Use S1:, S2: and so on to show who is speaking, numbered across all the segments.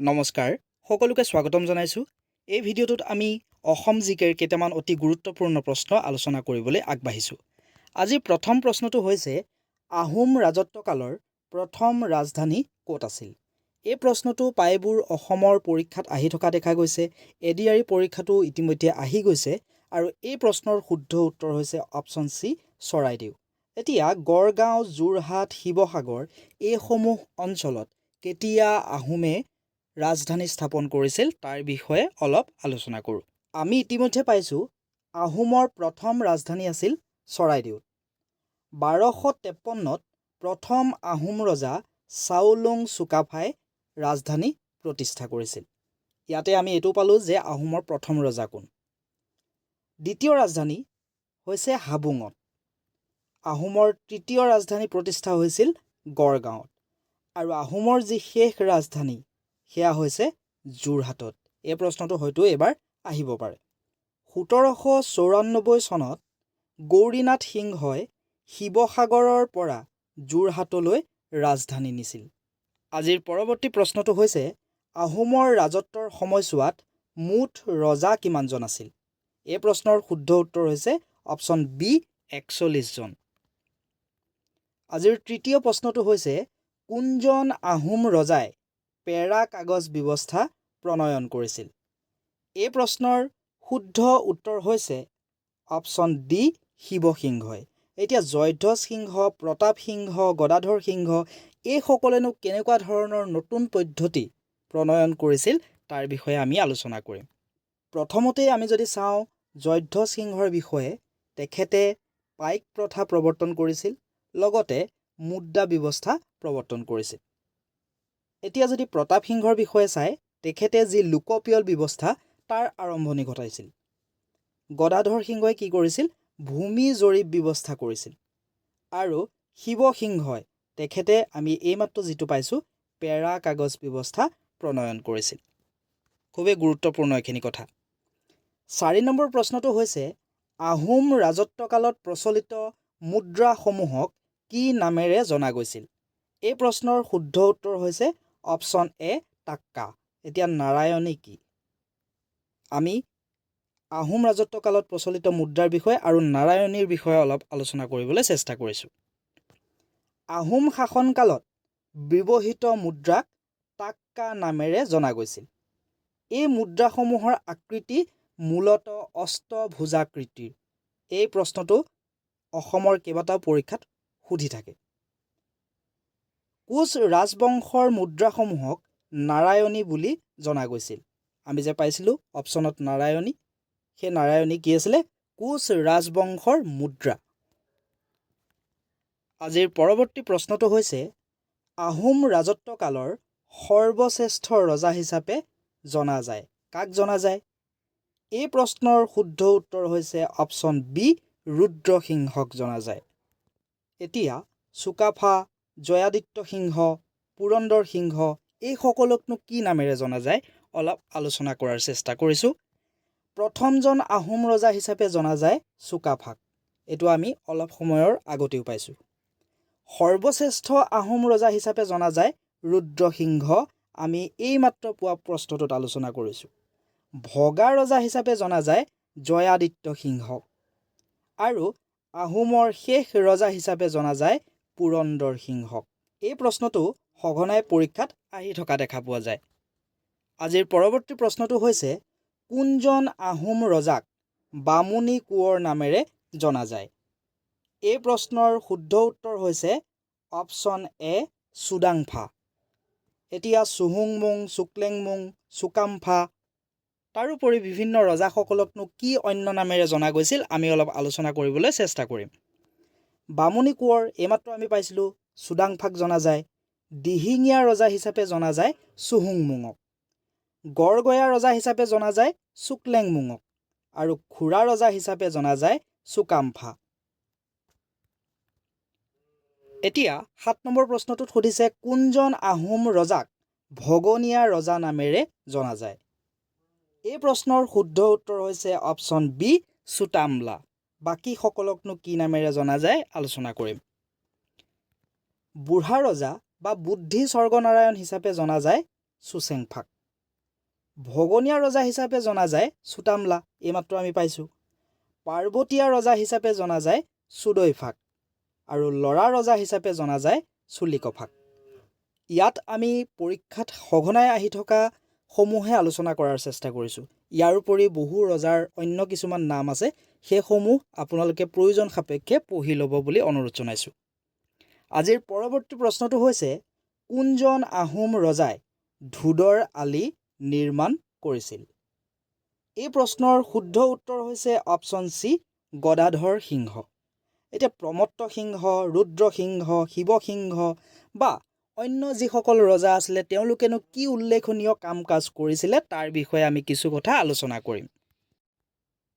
S1: নমস্কাৰ, সকলোকে স্বাগতম জনাইছোঁ। এই ভিডিঅ'টোত আমি অসম জিকেৰ কেইটামান অতি গুৰুত্বপূৰ্ণ প্ৰশ্ন আলোচনা কৰিবলৈ আগবাঢ়িছোঁ। আজিৰ প্ৰথম প্ৰশ্নটো হৈছে, আহোম ৰাজত্বকালৰ প্ৰথম ৰাজধানী ক'ত আছিল? এই প্ৰশ্নটো প্ৰায়বোৰ অসমৰ পৰীক্ষাত আহি থকা দেখা গৈছে। এডিআৰই পৰীক্ষাটো ইতিমধ্যে আহি গৈছে আৰু এই প্ৰশ্নৰ শুদ্ধ উত্তৰ হৈছে অপশ্যন চি, চৰাইদেউ। এতিয়া গড়গাঁও, যোৰহাট, শিৱসাগৰ এইসমূহ অঞ্চলত কেতিয়া আহোমে ৰাজধানী স্থাপন কৰিছিল, তাৰ বিষয়ে অলপ আলোচনা কৰোঁ। আমি ইতিমধ্যে পাইছোঁ, আহোমৰ প্ৰথম ৰাজধানী আছিল চৰাইদেউত। 1253ত প্ৰথম আহোম ৰজা চাওলুং চুকাফাই ৰাজধানী প্ৰতিষ্ঠা কৰিছিল। ইয়াতে আমি এইটো পালোঁ যে আহোমৰ প্ৰথম ৰজা কোন। দ্বিতীয় ৰাজধানী হৈছে হাবুঙত। আহোমৰ তৃতীয় ৰাজধানী প্ৰতিষ্ঠা হৈছিল গড়গাঁৱত আৰু আহোমৰ যি শেষ ৰাজধানী, সেয়া হৈছে যোৰহাটত। এই প্ৰশ্নটো হয়তো এইবাৰ আহিব পাৰে। 1794 চনত গৌৰীনাথ সিংহই শিৱসাগৰৰ পৰা যোৰহাটলৈ ৰাজধানী নিছিল। আজিৰ পৰৱৰ্তী প্ৰশ্নটো হৈছে, আহোমৰ ৰাজত্বৰ সময়ছোৱাত মুঠ ৰজা কিমানজন আছিল? এই প্ৰশ্নৰ শুদ্ধ উত্তৰ হৈছে অপশ্যন বি, 41জন। আজিৰ তৃতীয় প্ৰশ্নটো হৈছে, কোনজন আহোম ৰজাই পেৰা কাগজ ব্যৱস্থা প্ৰণয়ন কৰিছিল? এই প্ৰশ্নৰ শুদ্ধ উত্তৰ হৈছে অপশ্যন ডি, শিৱসিংহই। এতিয়া জয়ধ্বজ সিংহ, প্ৰতাপ সিংহ, গদাধৰ সিংহ এইসকলেনো কেনেকুৱা ধৰণৰ নতুন পদ্ধতি প্ৰণয়ন কৰিছিল, তাৰ বিষয়ে আমি আলোচনা কৰিম। প্ৰথমতেই আমি যদি চাওঁ জয়ধ্বজ সিংহৰ বিষয়ে, তেখেতে পাইক প্ৰথা প্ৰৱৰ্তন কৰিছিল, লগতে মুদ্ৰা ব্যৱস্থা প্ৰৱৰ্তন কৰিছিল। এতিয়া যদি প্ৰতাপ সিংহৰ বিষয়ে চায়, তেখেতে যি লোকপিয়ল ব্যৱস্থা, তাৰ আৰম্ভণি ঘটাইছিল। গদাধৰ সিংহই কি কৰিছিল? ভূমি জৰীপ ব্যৱস্থা কৰিছিল। আৰু শিৱসিংহই, তেখেতে আমি এইমাত্ৰ যিটো পাইছোঁ, পেৰা কাগজ ব্যৱস্থা প্ৰণয়ন কৰিছিল। খুবেই গুৰুত্বপূৰ্ণ এইখিনি কথা। 4 নম্বৰ প্ৰশ্নটো হৈছে, আহোম ৰাজত্বকালত প্ৰচলিত মুদ্ৰাসমূহক কি নামেৰে জনা গৈছিল? এই প্ৰশ্নৰ শুদ্ধ উত্তৰ হৈছে অপশ্যন এ, টাক্কা। এতিয়া নাৰায়ণী কি? আমি আহোম ৰাজত্বকালত প্ৰচলিত মুদ্ৰাৰ বিষয়ে আৰু নাৰায়ণীৰ বিষয়ে অলপ আলোচনা কৰিবলৈ চেষ্টা কৰিছোঁ। আহোম শাসনকালত ব্যৱহৃত মুদ্ৰাক টাক্কা নামেৰে জনা গৈছিল। এই মুদ্ৰাসমূহৰ আকৃতি মূলতঃ অষ্টভুজাকৃতিৰ। এই প্ৰশ্নটো অসমৰ কেইবাটাও পৰীক্ষাত সুধি থাকে। কোচ ৰাজবংশৰ মুদ্ৰাসমূহক নাৰায়ণী বুলি জনা গৈছিল। আমি যে পাইছিলোঁ অপশ্যনত নাৰায়ণী, সেই নাৰায়ণী কি আছিলে? কোচ ৰাজবংশৰ মুদ্ৰা। আজিৰ পৰৱৰ্তী প্ৰশ্নটো হৈছে, আহোম ৰাজত্বকালৰ সৰ্বশ্ৰেষ্ঠ ৰজা হিচাপে জনা যায় কাক জনা যায়? এই প্ৰশ্নৰ শুদ্ধ উত্তৰ হৈছে অপশ্যন বি, ৰুদ্ৰসিংহক জনা যায়। এতিয়া চুকাফা, জয়াদিত্য সিংহ, পুৰন্দৰ সিংহ এইসকলকনো কি নামেৰে জনা যায়, অলপ আলোচনা কৰাৰ চেষ্টা কৰিছোঁ। প্ৰথমজন আহোম ৰজা হিচাপে জনা যায় চুকাফাক। এইটো আমি অলপ সময়ৰ আগতেও পাইছোঁ। সৰ্বশ্ৰেষ্ঠ আহোম ৰজা হিচাপে জনা যায় ৰুদ্ৰসিংহ। আমি এইমাত্ৰ পোৱা প্ৰশ্নটোত আলোচনা কৰিছোঁ। ভগা ৰজা হিচাপে জনা যায় জয়াদিত্য সিংহক আৰু আহোমৰ শেষ ৰজা হিচাপে জনা যায় পুৰন্দৰ সিংহক। এই প্ৰশ্নটো সঘনাই পৰীক্ষাত আহি থকা দেখা পোৱা যায়। আজিৰ পৰৱৰ্তী প্ৰশ্নটো হৈছে, কোনজন আহোম ৰজাক বামুণী কোঁৱৰ নামেৰে জনা যায়? এই প্ৰশ্নৰ শুদ্ধ উত্তৰ হৈছে অপশ্যন এ, চুডাংফা। এতিয়া চুহুংমুং, চুক্লেংমুং, চুকাম্ফা, তাৰোপৰি বিভিন্ন ৰজাসকলকনো কি অন্য নামেৰে জনা গৈছিল, আমি অলপ আলোচনা কৰিবলৈ চেষ্টা কৰিম। বামুণী কোঁৱৰ এইমাত্ৰ আমি পাইছিলোঁ, চুডাংফাক জনা যায়। দিহিঙীয়া ৰজা হিচাপে জনা যায় চুহুংমুঙক। গড়গঞা ৰজা হিচাপে জনা যায় চুক্লেংমুঙক আৰু খোৰা ৰজা হিচাপে জনা যায় চুকাম্ফা। এতিয়া 7 নম্বৰ প্ৰশ্নটোত সুধিছে, কোনজন আহোম ৰজাক ভগনীয়া ৰজা নামেৰে জনা যায়? এই প্ৰশ্নৰ শুদ্ধ উত্তৰ হৈছে অপশ্যন বি, চুতামলা। বাকীসকলকনো কি নামেৰে জনা যায়, আলোচনা কৰিম। বুঢ়া ৰজা বা বুদ্ধি স্বৰ্গনাৰায়ণ হিচাপে জনা যায় চুচেংফাক। ভগনীয়া ৰজা হিচাপে জনা যায় চুতামলা, এইমাত্ৰ আমি পাইছোঁ। পাৰ্বতীয়া ৰজা হিচাপে জনা যায় চুদৈফাক আৰু ল'ৰা ৰজা হিচাপে জনা যায় চুলিকফাক। ইয়াত আমি পৰীক্ষাত সঘনাই আহি থকা সমূহে আলোচনা কৰাৰ চেষ্টা কৰিছোঁ। ইয়াৰোপৰি বহু ৰজাৰ অন্য কিছুমান নাম আছে, সেইসমূহ আপোনালোকে প্ৰয়োজন সাপেক্ষে পঢ়ি ল'ব বুলি অনুৰোধ জনাইছোঁ। আজিৰ পৰৱৰ্তী প্ৰশ্নটো হৈছে, কোনজন আহোম ৰজাই ধোদৰ আলি নিৰ্মাণ কৰিছিল? এই প্ৰশ্নৰ শুদ্ধ উত্তৰ হৈছে অপশ্যন চি, গদাধৰ সিংহ। এতিয়া প্ৰমত্ত সিংহ, ৰুদ্ৰসিংহ, শিৱসিংহ বা অন্য যিসকল ৰজা আছিলে, তেওঁলোকেনো কি উল্লেখনীয় কাম কাজ কৰিছিলে, তাৰ বিষয়ে আমি কিছু কথা আলোচনা কৰিম।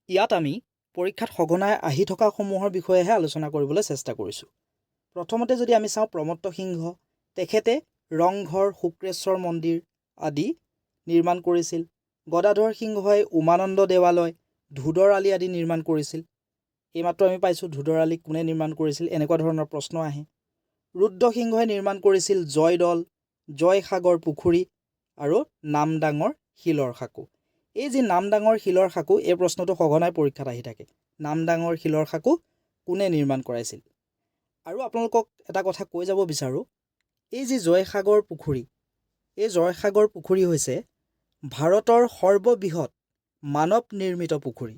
S1: ইয়াত আমি পৰীক্ষাত সঘনাই আহি থকাসমূহৰ বিষয়েহে আলোচনা কৰিবলৈ চেষ্টা কৰিছোঁ। প্ৰথমতে যদি আমি চাওঁ প্ৰমত্ত সিংহ, তেখেতে ৰংঘৰ, শুক্ৰেশ্বৰ মন্দিৰ আদি নিৰ্মাণ কৰিছিল। গদাধৰ সিংহই উমানন্দ দেৱালয়, ধোদৰ আলি আদি নিৰ্মাণ কৰিছিল। এইমাত্ৰ আমি পাইছোঁ ধোদৰ আলি কোনে নিৰ্মাণ কৰিছিল, এনেকুৱা ধৰণৰ প্ৰশ্ন আহে। ৰুদ্ৰসিংহই নিৰ্মাণ কৰিছিল জয়দৌল, জয়সাগৰ পুখুৰী আৰু নামদাঙৰ শিলৰ সাঁকো। এই যি নামদাঙৰ শিলৰ সাঁকো, এই প্ৰশ্নটো সঘনাই পৰীক্ষাত আহি থাকে। নামদাঙৰ শিলৰ সাঁকো কোনে নিৰ্মাণ কৰাইছিল? আৰু আপোনালোকক এটা কথা কৈ যাব বিচাৰোঁ, এই যি জয়সাগৰ পুখুৰী, এই জয়সাগৰ পুখুৰী হৈছে ভাৰতৰ সৰ্ববৃহৎ মানৱ নিৰ্মিত পুখুৰী।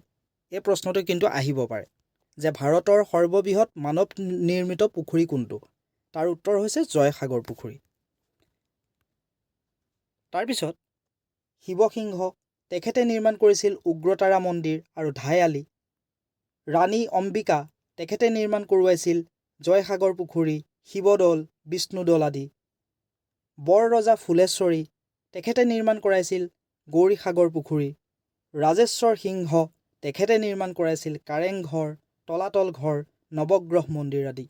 S1: এই প্ৰশ্নটো কিন্তু আহিব পাৰে যে ভাৰতৰ সৰ্ববৃহৎ মানৱ নিৰ্মিত পুখুৰী কোনটো? তাৰ উত্তৰ হৈছে জয়সাগৰ পুখুৰী। তাৰপিছত শিৱসিংহ, তেখেতে নিৰ্মাণ কৰিছিল উগ্ৰতাৰা মন্দিৰ আৰু ধাইআলি। ৰাণী অম্বিকা, তেখেতে নিৰ্মাণ কৰোৱাইছিল জয়সাগৰ পুখুৰী, শিৱদৌল, বিষ্ণুদৌল আদি। বৰৰজা ফুলেশ্বৰী, তেখেতে নিৰ্মাণ কৰাইছিল গৌৰীসাগৰ পুখুৰী। ৰাজেশ্বৰ সিংহ, তেখেতে নিৰ্মাণ কৰাইছিল কাৰেংঘৰ, তলাতল ঘৰ, নৱগ্ৰহ মন্দিৰ আদি।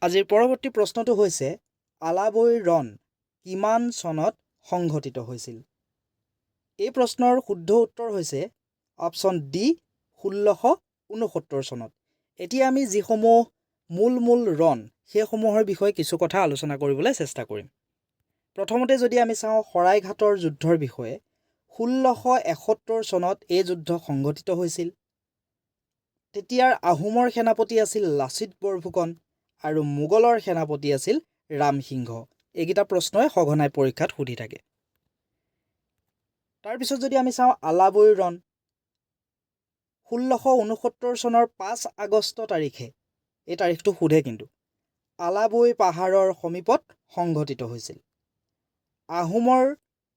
S1: আজিৰ পৰৱৰ্তী প্ৰশ্নটো হৈছে, আলাবৈৰ ৰণ কিমান চনত সংঘটিত হৈছিল? এই প্ৰশ্নৰ শুদ্ধ উত্তৰ হৈছে অপশ্যন ডি, 1669 চনত। এতিয়া আমি যিসমূহ মূল মূল ৰণ, সেইসমূহৰ বিষয়ে কিছু কথা আলোচনা কৰিবলৈ চেষ্টা কৰিম। প্ৰথমতে যদি আমি চাওঁ শৰাইঘাটৰ যুদ্ধৰ বিষয়ে, 1671 চনত এই যুদ্ধ সংঘটিত হৈছিল। তেতিয়াৰ আহোমৰ সেনাপতি আছিল লাচিত বৰফুকন আৰু মোগলৰ সেনাপতি আছিল ৰামসিংহ। এইকেইটা প্ৰশ্নই সঘনাই পৰীক্ষাত সুধি থাকে। তাৰপিছত যদি আমি চাওঁ আলাবৈৰ ৰণ, 1669 চনৰ 5 আগষ্ট তাৰিখে, এই তাৰিখটো সোধে কিন্তু, আলাবৈ পাহাৰৰ সমীপত সংঘটিত হৈছিল। আহোমৰ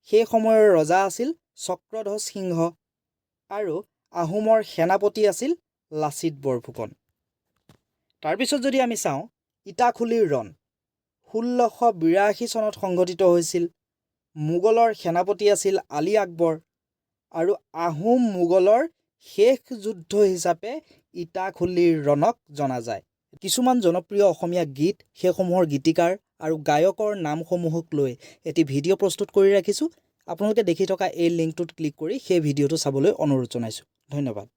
S1: সেই সময়ৰ ৰজা আছিল চক্ৰধ্বজ সিংহ আৰু আহোমৰ সেনাপতি আছিল লাচিত বৰফুকন। তাৰপিছত যদি আমি চাওঁ ইটাখুলিৰ ৰণ, 1682 চনত সংঘটিত হৈছিল। মোগলৰ সেনাপতি আছিল আলী আকবৰ আৰু আহোম মোগলৰ শেষ যুদ্ধ হিচাপে ইটাখুলিৰ ৰণক জনা যায়। কিছুমান জনপ্ৰিয় অসমীয়া গীত, সেইসমূহৰ গীতিকাৰ আৰু গায়কৰ নামসমূহক লৈ এটি ভিডিঅ' প্ৰস্তুত কৰি ৰাখিছোঁ। আপোনালোকে দেখি থকা এই লিংকটোত ক্লিক কৰি সেই ভিডিঅ'টো চাবলৈ অনুৰোধ জনাইছোঁ। ধন্যবাদ।